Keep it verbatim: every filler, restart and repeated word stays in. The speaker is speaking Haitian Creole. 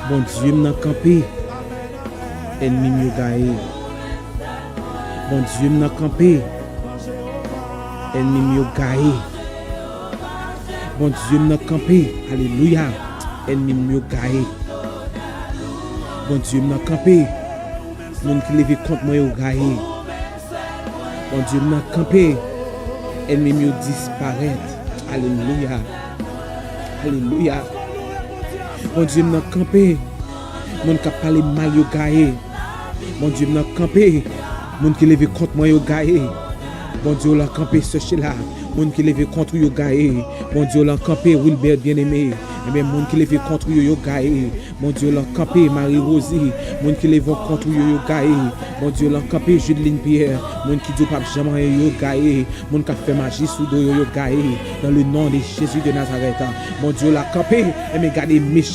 Bondye m nan kanpe, ènmi m yo gaye. Bondye m nan kanpe, ènmi m yo gaye. Bondye m nan kanpe, alelouya, ènmi m yo gaye. Bondye m nan kanpe, moun ki leve kont mwen yo gaye. Bondye m nan kanpe, ènmi m yo disparèt. Alelouya. Alelouya. Bondye m nan kanpe, moun k ap pale m mal yo gaye. Bondye m nan kanpe, moun ki leve kont mwen yo gaye. Bondye w lan kanpe, sè Chela, moun ki leve kont ou yo gaye. Bondye w lan kanpe, Wilbert Bien-Aimé, ebyen, moun ki leve kont ou yo, yo gaye. Bondye w lan kanpe, Marie Rosie, moun ki leve kont ou yo, yo gaye. Bondye w lan kanpe, Judeline Pierre, moun ki di w p ap janm anyen, yo gaye. Moun k ap fè maji sou do yo, yo gaye. Dans le nom de Jésus de Nazareth, Bondye w lan kanpe, ebyen, gade mechan